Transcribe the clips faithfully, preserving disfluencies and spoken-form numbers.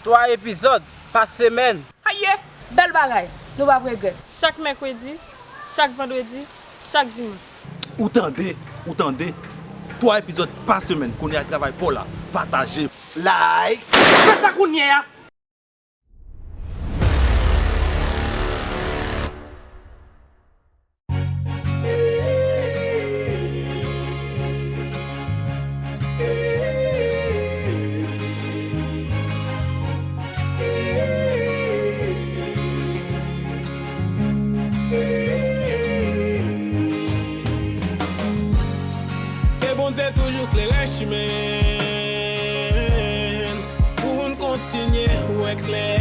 Twa epizòd pa semèn. Aye! Bèl bagay! Nou p ap regrèt. Chak mèkredi, chak vandredi, chak dimanch. Ou tande, ou tande. Twa epizòd pa semèn, kounye a travay pa w la. Pataje. Like. Fè sa kounye a! E Bondye toujou klere chimen n pou n kontinye wè klè.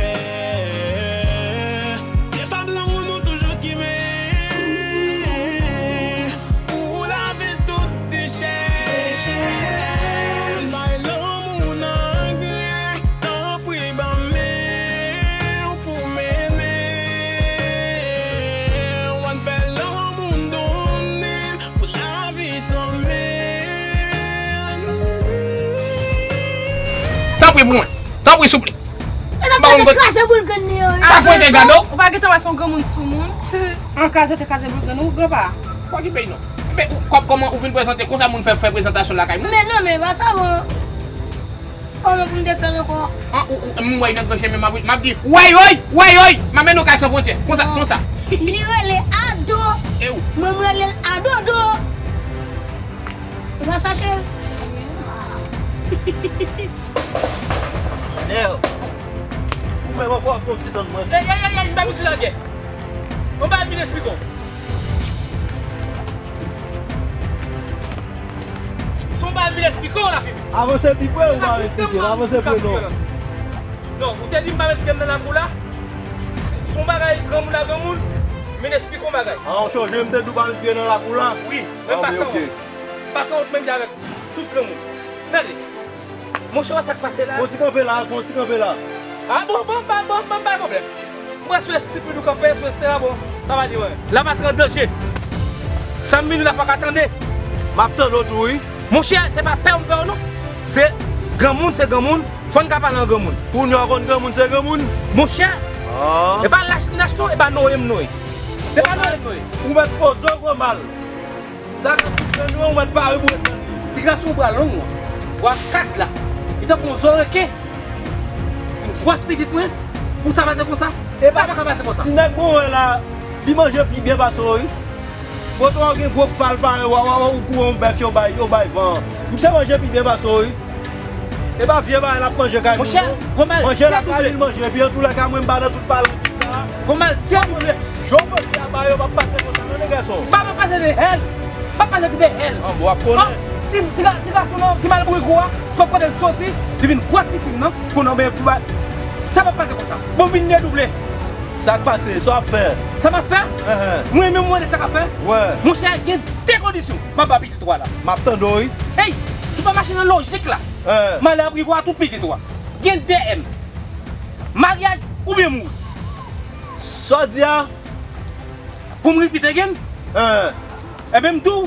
Gen fanm lanmou nou toujou kimen pou lavi tout dechen. Bay lanmou nan gren, tanpri ban men w pou mennen w. Ann fè lanmou donnen pou lavi tanmen. Tanpri pou mwen. Tanpri souple. Mezanmi, sa te kraze boul grenn li yo. Sa fwete gade w. Ou pa gentan wè se yon granmoun soumoun. An kraze te kraze boul grenn ou granpa. Pa okipe l non. Men ou kòb kòman ou vin prezante konsa moun fè fè prezantasyon lakay mwen. Men non men pa sa bon. Kòman pou m te fè l ankò? An ou ou m wè nan gran chemen m ap m ap di woy woy woy woy m ap mennen w kay san fwontyè konsa konsa. Li rele Ado. E ou? Mwen m rele l Adodo. E pa sa cheri? Nèg, ou menm ankò ap fè yon ti tann mwen. Ey ey ey ey m pa vin di lagè. Yon bagay m vin esplike w. Se yon bagay m vin esplike w la fini. Avanse pi pre ou pa eksplike m, avanse pre non. Non, ou te di m pa met pye m nan lakou la. Se yon bagay granmoun a granmoun, m vin esplike w yon bagay. A ou chonje m te di w pa met pye nan lakou la? Wi, men pa sanwont. Pa sanwont menm jan avèk tout granmoun. Tande. Monchè, w wè sa k pase la? Fè yon ti kanpe la, fè yon ti kanpe la. A bon, bon, pa, bon, bon, pa pwoblèm. M wè sou estipid ou kanpe, sou estera, bon, sa pa di anyen. La patri an danje. Sa m vini la fò w ka tande. M ap tande w tou, wi. Monchè, se pa pè w m pè w non. Se granmoun, se granmoun. Fò n ka pale an granmoun. Pou nou a konn granmoun, se granmoun. Monchè, e pa lach m lach non, e pa noye m noye. Se pa noye m noye. Ou mèt poze w gwo mal. Sa k ap fè nou an, ou mèt pare pou ret nan li. Ti gason bra long ou an, bwa kat la, li tankou yon zo reken. Vin gwòs pitit mwen, pou sa pase konsa, sa pa ka pase konsa. Ti nèg mwen wè la, li manje pi byen pase w wi. Bwote w gen gwo fal parèy w, w, w, ou kou yon bèf yo bay, yo bay van an. Misye manje pi byen pase w wi. E pa vye bagay l ap manje kay moun non. Manje lakay li l manje, epi antoulèka mwen m pa nan tout palanki sa. Konbal tèt ou vle. Jan w panse a ba yo p ap pase konsa non nèg gason. M pa p ap pase de hèl. M p ap pase de hèl. An bon w ap konnen. Ti ti ga- ti gason nan ti malbri gwo a, kot kote l soti, li vin gwo ti fi m nan, pou nan men pou ba. Sa p ap pase konsa. Bon m vin dedouble. Sa k pase? Sa w ap fè? Sa m ap fè? Enhen. Mwen menm mwen sa k ap fè? Wè. Monchè gen de kondisyon m ap ba pitit ou a la. M ap tande w wi. Ey, si w pa mache nan lojik la, malè ap rive w a tou pitit ou a. Gen de M. Maryaj oubyen mouri. Sa w di a? Pou m ripite gen. Enben m di w,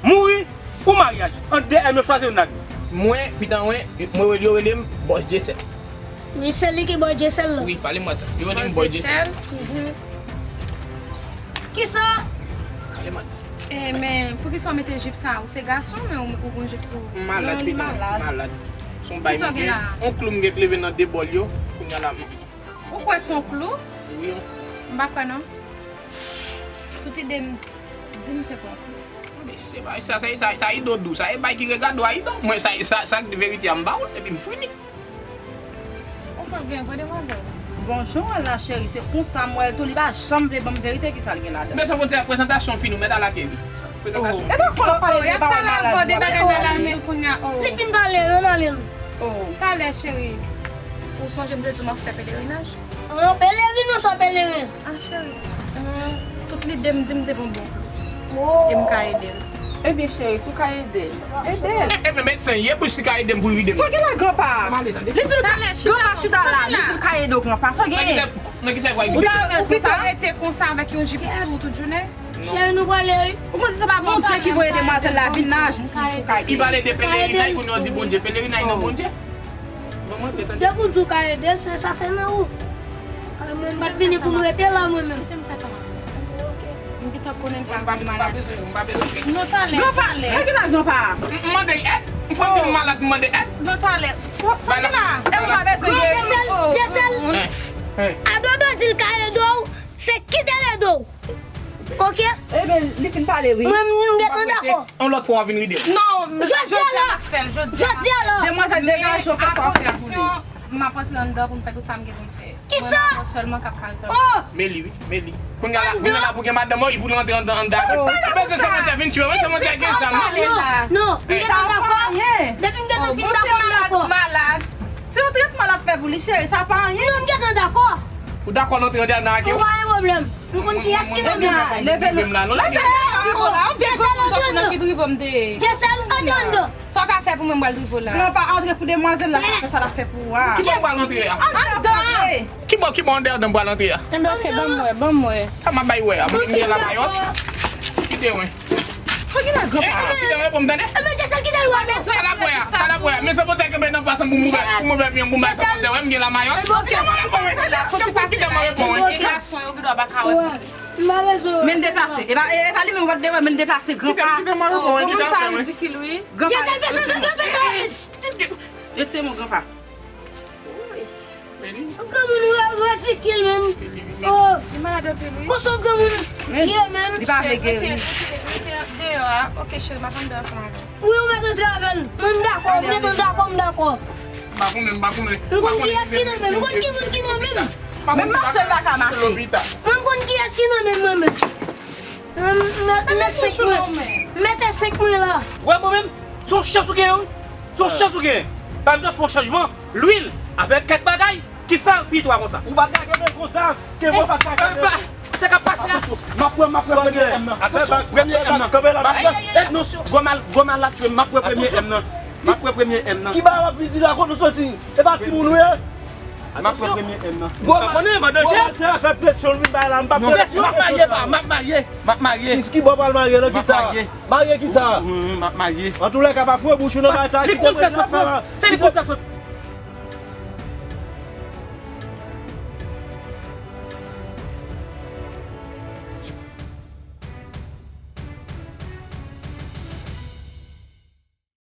mouri ou maryaj. Ant de M yo chwazi youn ladan yo. Mwen, pitan mwen, mwen rele yo rele m Bòs Dyesèl. Wi, se li ki Bòs Dyesèl la. Wi, pale m wè sa. Yo rele m Bòs Dyesèl. Kisa? Pale m wè sa. E men, poukisa w mete jip sa? Ou se gason men ou gon jip sou ou. M malad pitan mwen, m malad. Se yon bay mwen gen. Yon klou m gen k leve nan de bòl yo. Kounye a la m. Ou kwè se yon klou? Wi. M pa kwè non. Tout ide m di m se pa yon klou. Mesye, bagay sa, sa, sa, sa ido dou, sa e bay ki regade w a ido. Mwen, sa, sa, sa k di verite a, m ba w l, epi m fini. Ou pa gen vre demwazèl. Bon, jan w wè l la cheri, se konsa m wè l tou, li pa janm vle ban m verite kisa l gen ladan l. Men san fwontyè, prezantasyon fini, ou mèt al ake wi. Prezantasyon fini. E pa kon l ap pale de bagay malad yo ap pale. Li fin pale, ann ale nou. Talè cheri, ou sonje m te di w m ap fè pelerinaj? An, pelerin ou se pelerin? Ah cheri, tout lide m di m se pou yon bon klou. E m ka ede l. Ebyen cheri, si w ka ede l, ede l. Ebyen medsen ye pou si ka ede m pou ride m. Sa gen la granpa? Li di l ka granpa chita la, li di l ka ede w granpa. Sa w genyen? Ou ta rete konsa? Ou pito rete konsa avèk yon jip sou tout jounen? Cheri, nou prale wi. Ou panse se pa Bondye ki voye demwazèl la vin la jis pou w ka ede l? Li pale de pelerinay, kounye a w di Bondye, pelerinay nan Bondye? Depi w di w ka ede l, se sa se nan ou. Mwen m pa t vini pou m rete la mwen menm. Kite m fè sa m ap fè. M gentan konnen l pral gen maladi. Non, talè, talè. Sa ki la, granpa? M mande èd. M fò di m malad, m mande èd. Non, talè. Sa ki la? E m pa bezwen de Djessel, Djessel. A Dodo di l ka ede w, se kite l ede w. Ok? Ebyen, li fin pale, wi. Mwen, m gentan dakò. Yon lòt fwa, w a vin ride. Non, jodi a la. Jodi a la. Demwazèl, degaje w, fè sa w fè pou li. M ap antre anndan pou m fè tout sa m gen pou m fè. Kisa? Mwen, mwen sèlman k ap ka rete anndan. Meli, wi, Meli. Kounye a la, kounye a la pou gen madanm, wi, pou l antre anndan, anndan. Ou bezwen Samantha vin tchwe, wi, Samantha gen zam. Non, non, m gentan dakò. Depi m gentan fin dakò, m dakò. Se yon tretman l ap fè pou li, cheri, sa pa anyen. Non, m gentan dakò. Ou dakò l antre anndan ak yo? Ou pa gen pwoblèm. M konn kiyès ki nan men. Leve l la. Leve l la. Djessel, antre anndan. Djessel, antre anndan. Sa w ka fè pou mwen, m pral drive w la. Granpa antre pou demwazèl la, fè sa l ap fè pou ou a. Ki bò m pral antre a? Anndan. Ki bò, ki bò anndan m pral antre a? Enben, ok, ban m wè, ban m wè. Sa m ap bay wè a? M gen lamayòt. Kite mwen. Sa w gen la, granpa? Kite mwen, bon, m tande. Enben, Djessel, kite l wè. Sa l ap wè a? Sa l ap wè a? Men se pote kenbe nan fason pou m ouvè, pou m ouvè pye m, pou m bay sa pote wè, m gen lamayòt. Kite mwen repon. Kite mwen repon. E gason yo ki dwa pa ka wè. M pa bezwen wè. Men l deplase. E pa, e pa li menm ou pa t vle wè, men l deplase, granpa. Kite, kite mwen repon, wi, kite afè mwen. Ridikil, wi. Granpa. Djessel, fè sa, fè sa, fè sa. Retire men w, granpa. Granmoun ridikil, menm. Oh. Li malad anpil, wi. Kote granmoun ye, menm? Li pa vle geri. Rete, rete, rete deyò a. Ok, cheri, m ap anndan ansanm avè w. Wi, ou mèt antre avè l. Mwen, m dakò, m gentan dakò, m dakò. M pa konnen, m pa konnen. M konn kiyès ki nan men m, m konn ki moun ki nan men m. Menm mache l pa ka mache. Mwen, m konn kiyès ki nan men m, mwen menm. Mwen, m mete senk mwen. M mete senk mwen la. Wè, mwen menm, se yon chans ou genyen, wi. Se yon chans ou genyen. Pa m fè yon chanjman, lwil, avèk kèk bagay ki fè l pi twa konsa. Ou pa t ka kenbe l konsa. Ke mwen pa t ka kenbe l. Sa k ap pase a? M ap pran, m ap pran premye M nan. Atansyon, premye M nan. Kanpe la, m ap pran. Atansyon. Gwo mal, gwo mal la tchwe m, m ap pran premye M nan. M ap pran premye M nan. Ki bagay w ap vin di la, kote w soti? E pa timoun ou ye? M ap pran premye M nan. Gwo mal, gwo mal se afè presyon l vin bay la, m p ap pran presyon. M ap marye, pa, m ap marye, m ap marye. Ki bò w pral marye, nan kisa? Marye kisa? M ap marye. Antoulèka, pa foure bouch ou nan bagay sa, kite mwen ap fè la. Se li konn sa k fè.